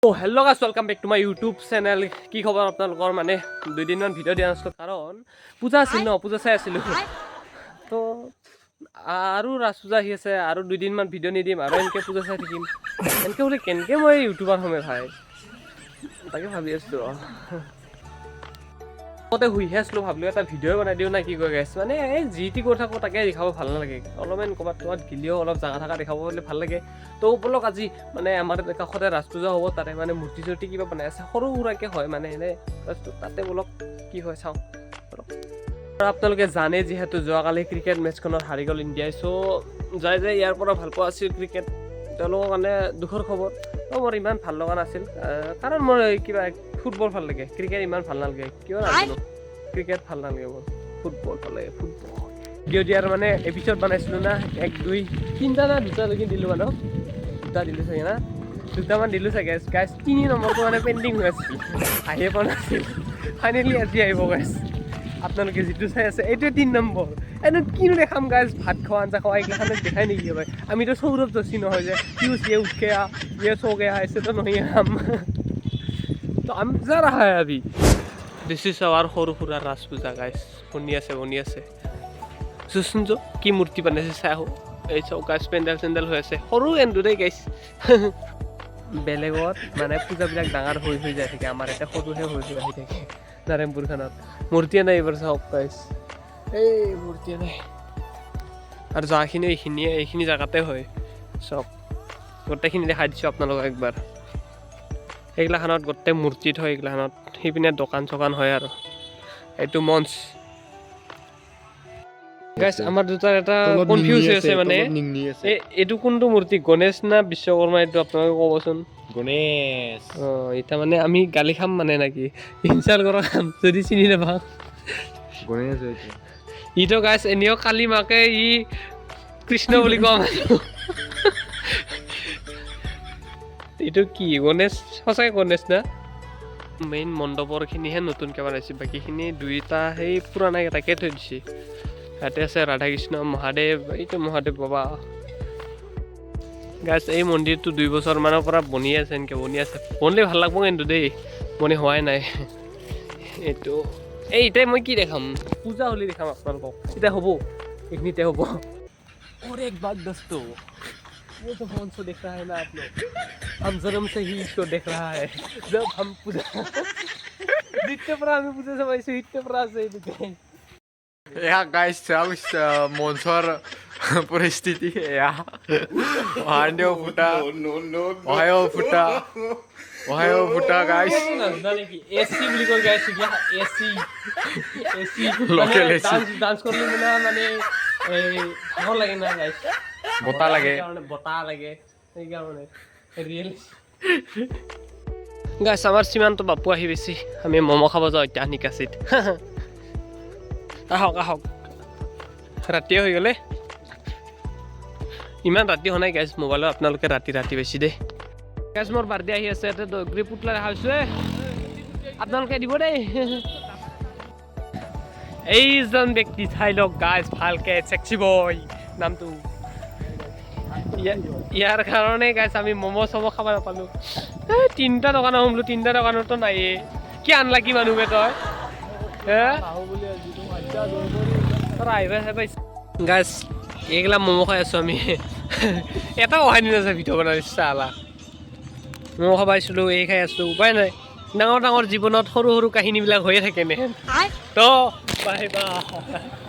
Hello guys, welcome back to my YouTube channel. কি খবৰ আপোনালোকৰ? মানে দুদিনমান ভিডিঅ' দিয়া নাছিলোঁ, কাৰণ পূজা আছিল ন, পূজা চাই আছিলোঁ। তো আৰু ৰাস পূজা আহি আছে, আৰু দুদিনমান ভিডিঅ' নিদিম আৰু এনেকৈ পূজা চাই থাকিম। এনেকৈ হ'লে কেনেকৈ মই ইউটিউবাৰ হ'মে ভাই? তাকে ভাবি আছিলোঁ। লগতে শুইহে আছিলোঁ, ভাবিলোঁ এটা ভিডিঅ' বনাই দিওঁ না কি কয় গাইছ। মানে এই যি টি কৰি থাকোঁ, তাকে দেখাব ভাল নালাগে। অলপমান ক'ৰবাত ক'ৰবাত গিলেও অলপ জাগা থকা দেখাব পাৰিলে ভাল লাগে। তো ব'লক, আজি মানে আমাৰ কাষতে ৰাস পূজা হ'ব, তাতে মানে মূৰ্তি চূৰ্তি কিবা বনাই আছে, সৰু সুৰাকৈ হয় মানে এনে তাৰপিছত তাতে ব'লক, কি হয় চাওঁ ব'লক। আৰু আপোনালোকে জানে যিহেতু যোৱাকালি ক্ৰিকেট মেটচখনত হাৰি গ'ল ইণ্ডিয়াই। চ' যাই যাই ইয়াৰ পৰা ভাল পোৱা আছিল ক্ৰিকেট, তেওঁলোকৰ কাৰণে দুখৰ খবৰ। তো মোৰ ইমান ভাল লগা নাছিল, কাৰণ মোৰ কিবা ফুটবল ভাল লাগে, ক্ৰিকেট ইমান ভাল নালাগে। কিয় নাজানো, ক্ৰিকেট ভাল নালাগে মোৰ, ফুটবল ভাল লাগে, ফুটবল। ভিডিঅ' দিয়াৰ মানে এপিছ'ড বনাইছিলোঁ না, এক, দুই, তিনিটা না দুটালৈকে দিলোঁ বাৰু, দুটা দিলোঁ চাগে না, দুটামান দিলোঁ চাগে গাইছ। 3 নম্বৰটো মানে পেণ্ডিং হৈ আছিল, আহিয়ে পোৱা নাছিল। ফাইনেলি আজি আহিব গাইছ। আপোনালোকে যিটো চাই আছে, এইটোৱে 3 নম্বৰ। এনে কিনো দেখাম গাইছ? ভাত খোৱা, আঞ্জা খোৱা, এইগিলাখানে দেখাই নেকি ভাই? আমিতো সৌৰভ যোশী নহয় যে पियूष ये उठ गया, ये सो गया, ऐसे तो नहीं है हम तो। हम जा रहा है अभी। This is our সৰু সুৰা ৰাস পূজা গাইছ। বনি আছে, বনি আছে। চোচোন য, কি মূৰ্তি বনাইছে চাই আহোঁ। এই চাওক গাইছ, পেণ্ডেল চেণ্ডেল হৈ আছে সৰু এণ্ডু দেই গাইছ। বেলেগত মানে পূজাবিলাক ডাঙৰ হৈ হৈ যাই থাকে, আমাৰ ইয়াতে সৰুহে হৈ হৈ আহি থাকে। নাৰায়ণপুৰখনত মূৰ্তিয়ে নাই এইবাৰ। চাওক গাইছ, এই মূৰ্তিয়ে নাই। আৰু যাখিনি এইখিনিয়ে, এইখিনি জেগাতে হয়। চাওক, গোটেইখিনি দেখাই দিছোঁ আপোনালোকক একবাৰ। সেইগিলাখনত গোটেই মূৰ্তি থয়, এইগিলাখনত সেইপিনে দোকান চোকান হয় আৰু এইটো মঞ্চ। গাইছ, আমাৰ দুটাৰ এটা কনফিউজ হৈ আছে মানে নিংনি আছে। এই এইটো কোনটো মূৰ্তি, গণেশ না বিশ্বকৰ্মা, এইটো আপোনালোকে ক'বচোন। গণেশ। অ, এতিয়া মানে আমি গালি খাম মানে নাকি ইনচাল্ট কৰা খাম যদি চিনি নাপাওঁ? গণেশ হয়তো। ইটো গাইছ, এনেও কালি মাকে ই কৃষ্ণ বুলি কোৱা মানুহ। এইটো কি গণেশ? সঁচাকে গণেশ না? মেইন মণ্ডপৰখিনিহে নতুনকৈ বনাইছে, বাকীখিনি দুইটা সেই পুৰণা কেইটাকে থৈ দিছে। ইয়াতে আছে ৰাধা কৃষ্ণ, মহাদেৱ, এইটো মহাদেৱ বাবা। গাইছ, এই মন্দিৰটো 2 বছৰমানৰ পৰা বনি আছে, এনেকৈ বনি আছে। বনিলে ভাল লাগব কিন্তু দেই, বনি হোৱাই নাই এইটো। এই এতিয়া মই কি দেখাম? পূজা হ'লে দেখাম আপোনালোকক। এতিয়া হ'ব, এইখিনিতে হ'ব। और एक बात दोस्तों, वो तो कौन सा देख रहा है ना आप लोग, हम जन्म से ही इसको देख रहा है। जब हम पूजा जितने पर আমি পূজা চাবাইছো, সিটে পৰা আছে এইটোতে। এয়া গাইছ, চাওক মঞ্চৰ পৰিস্থিতি এয়া। অহান্দেও ফুটা, অহায়ো ফুটা, অহায়ো ফুটা গাইছ। নাজানা নেকি? এচি বুলি কয় গাইছ, AC, AC. Local AC। Dance কৰিলে মানে মানে এই ভাগৰ লাগে না গাইছ। বতাহ লাগে। সেইকাৰণে বতাহ লাগে, সেইকাৰণে ৰিয়েল। গাইছ, আমাৰ সীমান্ত বাপু আহি বেছি। আমি ম'ম' খাব যাওঁ এতিয়া নিকাচিত। আহক আহক, ৰাতিয়ে হৈ গ'লে। ইমান ৰাতি হোৱা নাই গাইছ, মোবাইলত আপোনালোকে ৰাতি ৰাতি বেছি দেই। গাইছ, মোৰ বাৰ্থডে আহি আছে, ইয়াতে দগৰি পুতলা দেখা পাইছোঁ। আপোনালোকে দিব দেই। এইজন ব্যক্তি চাই লওক গাইছ ভালকে, চেক্সি বয় নামটো। ইয়াৰ কাৰণে গাইছ আমি ম'ম' চম' খাব নাপালোঁ। এই তিনিটা দোকান সোমলো, তিনিটা দোকানতো নাইয়ে। কি আনলাকি মানুহ বে তই হে। তোৰ আহিব পাইছ। গাইছ, এইগিলা ম'ম' খাই আছোঁ আমি। এটাও অহাই নাছে ভিডিঅ' বনাই চালা। ম'ম' খাব আহিছিলোঁ, এই খাই আছোঁ, উপায় নাই। ডাঙৰ ডাঙৰ জীৱনত সৰু সৰু কাহিনীবিলাক হৈয়ে থাকে নে। তো বাই বাই।